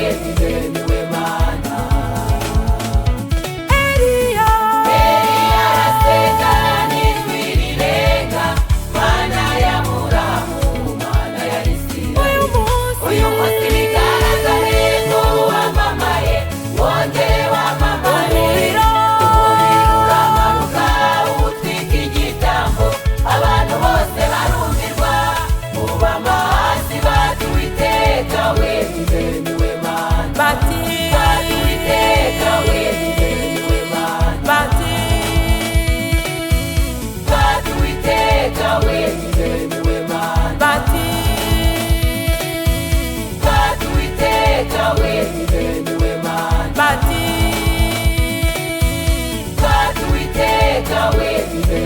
wenyine niwe Mana. Eliya, Eliya arasenga n'ijwi rirenga, Mana ya Aburahamu, Mana ya Isirayeli, uyu munsi, uyu munsi bigaragare ko wamamaye, wongere wamamare. Umuriro, Umuriro uramanuka utwika igitambo, abantu bose barumirwa, bubama hasi bati Uwiteka wenyine niwe Mana. Bati, Bati Uwiteka wenyine niwe Mana. Bati, Bati Uwiteka wenyine niwe Mana. Bati, Bati Uwiteka wenyine niwe Mana. Bati, Bati Uwiteka wenyine.